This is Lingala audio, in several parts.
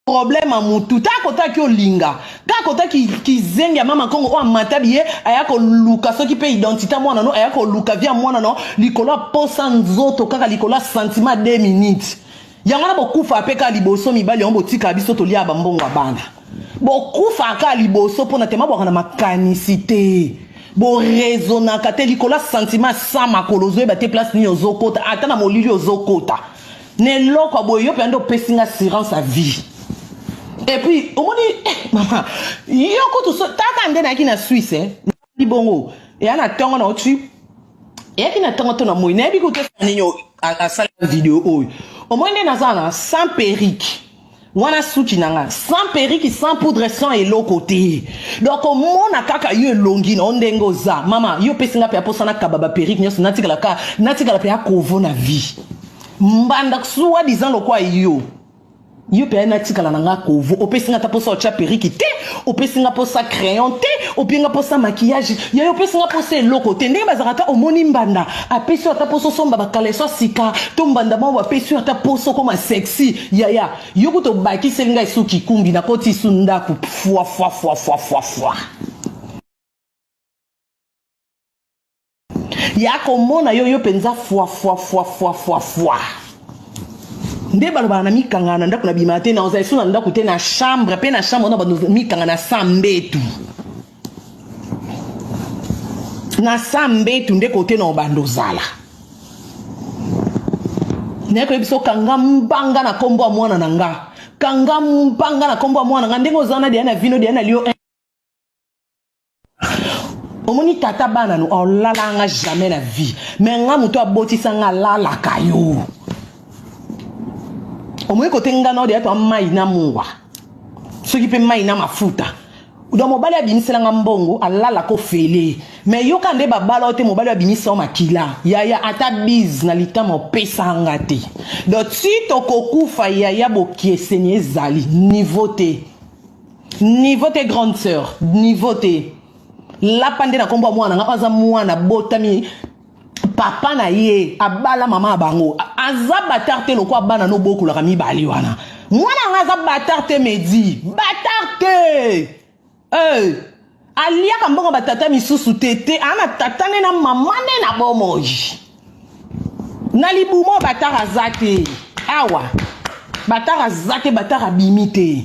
Problème ya mutu ta kota ki olinga ka kota ki kizengi ya mama kongo oyo amata biye aya koluka soki mpe identité ya mwana no aya koluka vie ya mwana no likolo ya posa nzoto kaka likolo ya sentiment 2 minutes yango wana bokufa mpe kaka liboso mibali yango botika biso tolia bambongo ya bana bokufa kaka liboso mpo na tema bwaka na makanisi te boraisonnaka te likolo ya sentiment sa makolo ozoyeba te place nini ozokota ata na molili ozokota na eloko ya boye yo mpenza nde opesi nga assurance ya vie et puis omoni eh, mama yo kutu so, taka nde nayaki na Suisse eh, bongo eya na ntongo na oti eyaki na ntongo to na moi nayebi kutu nini asala video oyo omoni nde naza na sans perruque wana suki na nga sans perruque, sans poudre, sans eloko te. Donc omona kaka yo elongi na yo ndenge oza mama, yo opesi nga mpe aposa nakaba baperruque nyonso, natikala ka natikala mpe akovo na vie mbanda soi disant lokwa yo yo mpe natikala na nga kovo. Opesi nga ata mposa otya perruque te, opesi nga mposa crayon te, opesi nga mposa maquillage ya yo, opesi nga mposa eloko te. Ndenge bazalaka ata omoni mbanda apesi yo ata mposa osomba bakaleso ya sika to mbanda moko bapesi yo ata mposa okoma sexy yaya, yo kutu obakiseli ngai suki kumbi nakoti su ndako fwa fwa fwa fwa fwa fwa ya komona yo yo mpenza fwa fwa fwa fwa fwa fwa. Nde balobaka na mikanga na ndako na bima te, na ozala esu na ndako te, na chambre mpe na chambre wana bando mikanga na sa mbetu, na sa mbetu nde kote na obanda ozala. Naye koyebisa okanga mbanga na nkombo ya mwana na nga, kanga mbanga na nkombo ya mwana na nga ndenge oza na deya na vino deya na lio. Omoni tata bana no olala nga jamais na vie, mais nga moto abotisa nga alalaka yo. Omoni kote nga na odeya to mai na mungwa soki mpe mai na mafuta. Donc mobali abimisela nga mbongo alalaka ofele, mais yoka nde babala oyo te, mobali oyo abimisa yo makila yaya, ata bise na litama opesa nga te. Donc ti tokokufa yaya, bokieseni ezali niveau te, niveau te, grande sœur, niveau te. Lapa nde na nkombo ya mwana nga aza mwana botami papa na ye abala mama ya bango, aza bâtard te lokwa bana no bokolaka mibali wana. Mwana nga aza bâtard te, medi bâtard te. Hey, aliaka mbongo batata misusu te te, aa na tata nde na mama nde na bomoi na libumo. Bâtard aza te awa, bâtard aza te, bâtard abimi te.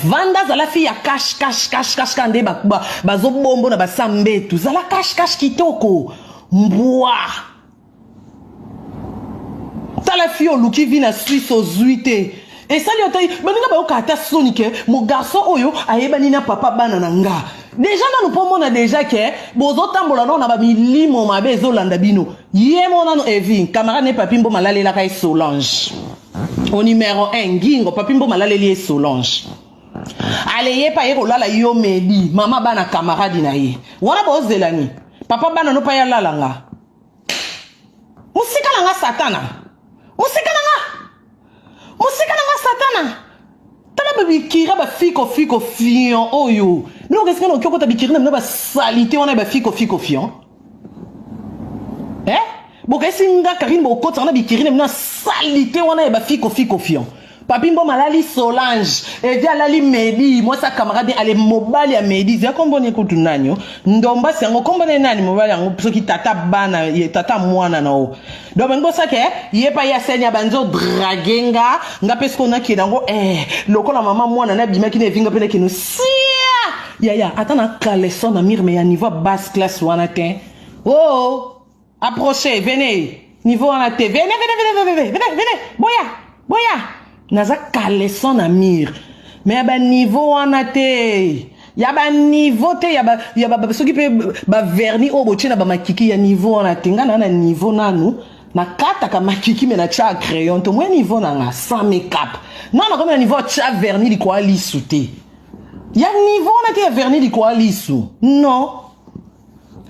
Vanda, zala fille ya cash cash cash cash ka nde bazobombo na basa mbetu, zala cash cash kitoko mbwa. Tala fille, oluki vie na Suisse ozwi te, esali ata baninga bayoka ata soni ke mo garçon oyo ayebani na papa bana na nga déjà nanu mpo mona déjà ke bozotambola nano na bamilimo mabe ezolanda bino. Ye mo nano Evi camarade ne Papi Mboma alalelaka ye Solange au numéro 1 ngingo. Papi Mboma alaleli ye Solange, ale ye mpe aye kolala yo Medi mama bana camarade na ye wana. Bozelani papa bana no mpe ye alala nga mosika na nga satana, mosika na nga, mosika na nga satana. Tala babikira bafiko fiko fion oyo bino okesika na oki okota bikiri na bino basalite wana ya bafiko fiko fion. Eh, bokesi nga Karine bokotaka na bikiri na bino ya salite wana ya bafiko fiko fion. Papi Mboma alali Solange, Edi alali Medi mwasi ya camarade, ale mobali ya Medi zia kombo ne kutu nani o ndombasi yango kombo ne nani mobali yango soki tata bana ye tata mwana na o. Donc bangi bosake ye pa ye aseni ya banzo drague nga nga mpe sikoyo nakende yango eh, lokola mama mwana nabimaki na evinga mpe nakende sia yaya ata na caleçon na mire, mais ya niveau ya basse classe wana te. Oh, approchez, venez, niveau wana te, venez, venez, venez, venez, venez, venez, boya boya. Naza caleçon na mire, mais ya baniveau wana te, ya baniveau te, ya ba soki mpe bavernis oyo botie na bamakiki ya niveau wana te. Nga na niveau nanu nakataka makiki me natya crayon to mwa niveau na nga sans make-up nga nakomi na niveau atya vernis likolo ya lisu te, ya niveau wana te, ya vernis likolo ya lisu non.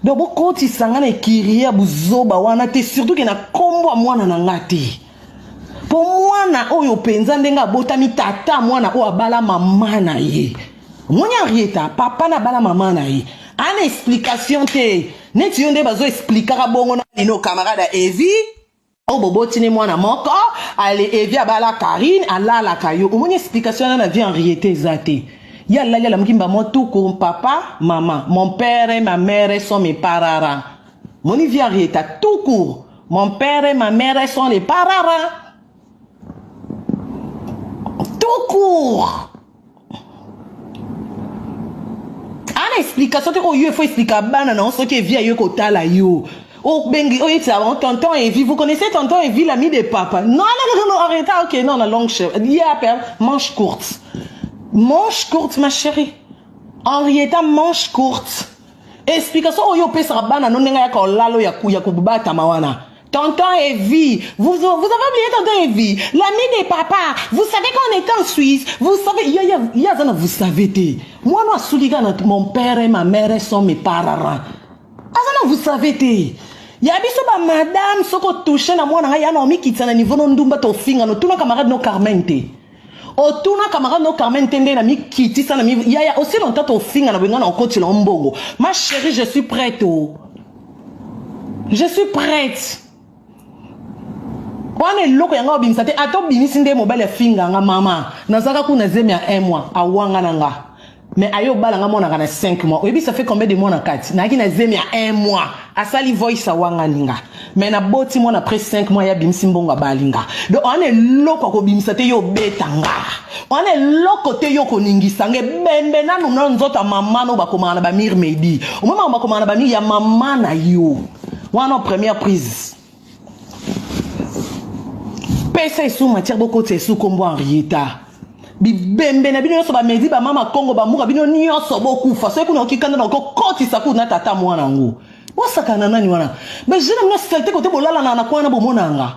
Donc bokotisa nga na ekiri ya buzoba wana te, surtout ke na nkombo ya mwana na nga te, mpo mwana oyo mpenza ndenge abotami tata mwana oyo abala mama na ye. Omoni Henrietta, papa na abala mama na ye ana explication te neti yo nde bazo explikaka bongo na lino camarade ya Evi. Oyo boboti ne mwana moko, ale Evi abala Carine, alalaka yo. Omoni explication wana na vie Henriette eza te. Ye alali alamuki mbamo tuku papa, mama, mon père et ma mère sont mes parara. Moni vie Henriette tout court. Mon père et ma mère sont les parara. Tout court. Ana explication te oyo faut expliquer bana na soki Evi aye kotala yo. Obengi oyebisa bango tonton Evi, vous connaissez tonton Evi l'ami de papa? Non, non, non, non, arrêtez, ok, non, la longue cheveux. Ye apel manche courte. Manche courte ma chérie. Henrietta manche courte. Explication oyo opesaka bana no ndenge ayaka olalo ya ya kobatama wana. Tonton Evie, vous, vous avez oublié tonton Evie, l'ami de papa. Vous savez qu'on était en Suisse, vous savez, ya ya ya zana vous savez te. Moi no asulika na mon père et ma mère sont mes parents. Azana vous savez te. Ya biso ba madame soko toucher na mwana ngai ya na omikitisa na niveau no ndumba to finga no tuna camarade no Carmen te. Otuna camarade no Carmen te nde na mikitisa na mi ya ya aussi longtemps to finga na benga na okotila mbongo. Ma chérie, je suis prête oh. Je suis prête. Wana eloko yanga obimisa te ata obimisi nde mobali afinga nga mama nazalaka kuna zemi ya 1 mois awanga na nga mais aye obala nga mwanaka na 5 mois oyebi ça fait combien de mois na kati nayaki na zemi ya 1 mois asali voice awangani nga mais naboti mwana après 5 mois ye abimisi mbongo abali nga donc wana eloko akobimisa te yo obeta nga wana eloko te yo koningisa nga ebembe nanu na nzoto ya mama no bakomaka na bamire medi omoi makambo bakomaka na bamire ya mama na yo wana première prise pesa esu matière bokotisa esu kombo Henrietta bibembe na bino nyonso bamedi bamama kongo bamuka bino nyonso bokufa soki kuna okikanda na okokotisa kuna tata mwana yango bosakana nani wana bajeune bino salite kote bolalana na kwana bomonanga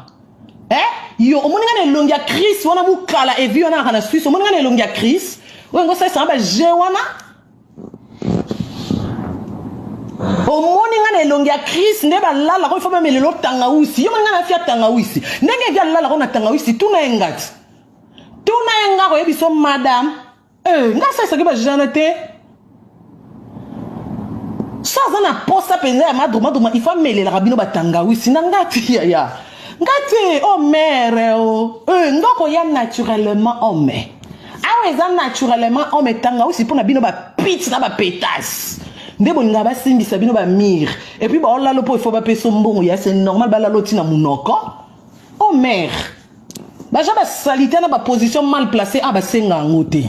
eh yo omoni nga na elongi ya Chris wana mukala evi wana aka na Suisse omoni nga na elongi ya Chris oyo ngo salisa ba jeu wana omoni nga na elongi ya Chris nde balala ko ifo bamelela tangawisi yo omoni nga na fia tangawisi ndenge evi alala ko na tangawisi tuna ye ngati tuna ye nga koyebi so madame eh nga salisaki ba jeune te so aza na posa mpenza ya madrumadruma ifo amelelaka bino batangawisi na nga te yaya nga te o oh, mere o oh. eh, nga koya naturellement homme awa eza naturellement homme tangawisi mpo na bino bapite na bapetase nde bolingaka basimbisa bino bamire epuis baolalo mpo ifo bapesa mbongo ya c'est normal balalo ntina monoko o oh, mare baja basalite na baposition mal placé a basenga yango te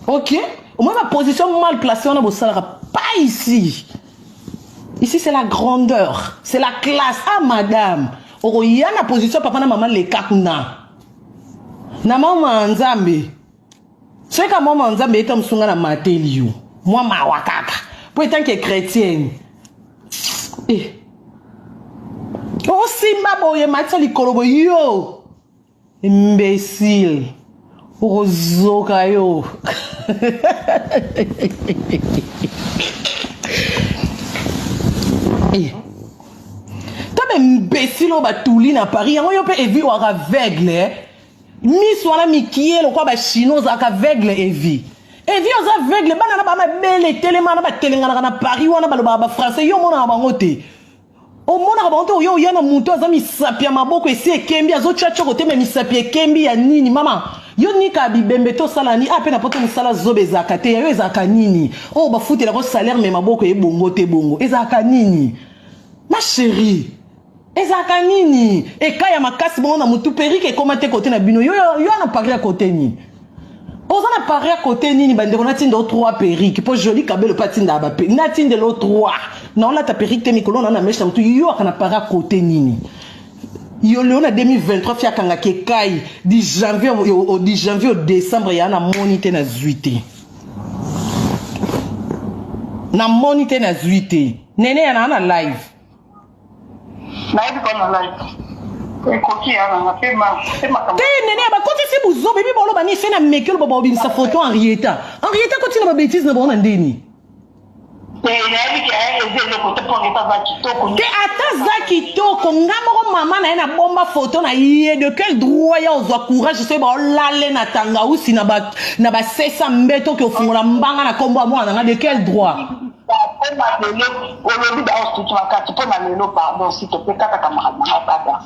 ok omoi baposition mal placé wana bosalaka pas ici ici c'est la grandeur c'est la classe ah madame okoya na position papa na mama leka kuna na mama nzambe soki ka mama nzambe eta mosunga na mateli yo mwa mawa kaka mpo etanke chrétienne eh. osimba boye matisa likolo boye yo imbécile okozoka yo eh. to baimbécile oyo batuli na paris yango yo mpe evi oaka aveugle eh? miso wana mikie lokola bachinois ozalaka aveugle evi evi oza aveugle bana na bamabele etelema na batelenganaka na paris wana balobaka bafrançais yo omonaka bango te omonaka bango te oyo oya na moto aza misapi ya maboko esi ekembi azotya tioko te me misapi ekembi ya nini mama yo nika bibembe te osala nini ah mpe na poto mosala zoba ezalaka te ya yo ezalaka nini oyo bafutelaka salaire me maboko ebongo te bongo ezalaka nini ma chérie ezalaka nini eka ya makasi bongo na mutu perike ekoma te kote na bino yo yo na paris ya kote nini oza na paris ya kote nini bandeko natinda o 3 perike mpo joli kabelo mpe atindaka bape natindela o 3 naolata perike te mikolo na na meshe na mutu yo aka na paris ya kote nini yo leo na 2023 fi akangaki ekai di janvier au di janvier au décembre ya namoni te nazwi te namoni te nazwi te nene ya naa na live nayebi ko na live ekoki ya nanga pe ma pe makambo te nene bakotisi buzoba ebi boloba nini se na meki oloba baobimisa photo henrietta henrietta akoti na babétise na bango na ndeni te nayebi ke eza eloko te mpo henrietta aza kitoko te ata aza kitoko nga moko mama na ye na bomba photo na ye de quel droit ya ozwa courage soki baolale na tangausi na basesa mbeto ke ofungola mbanga na nkombo ya mwana na nga de quel droit Mpo na lelo olobi ba osuki makasi mpo na lelo pardon s'il te plaît kaka camarade na nga baba.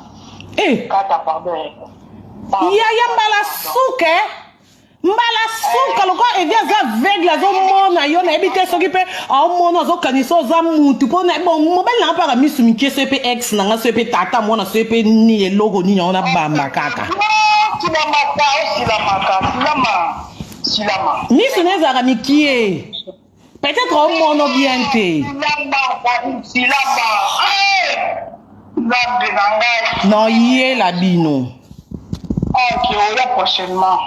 Eh. Kata pardon. Yaya mbala suka eh? Mbala suka lokola Evi aza aveugle azomona yo nayebi te soki mpe aomona azokanisa oza mutu mpo na bon mobali nanga mpaka misu mike soki mpe ex nanga soki mpe tata mwana soki mpe nini eloko nini yango nabamba kaka. Silamaka osilamaka silama silama. Misu na ezalaka mikie peut-être omono bien te. Silama silama. Nzambe na ngai. Noyela bino. Ok, oya prochainement.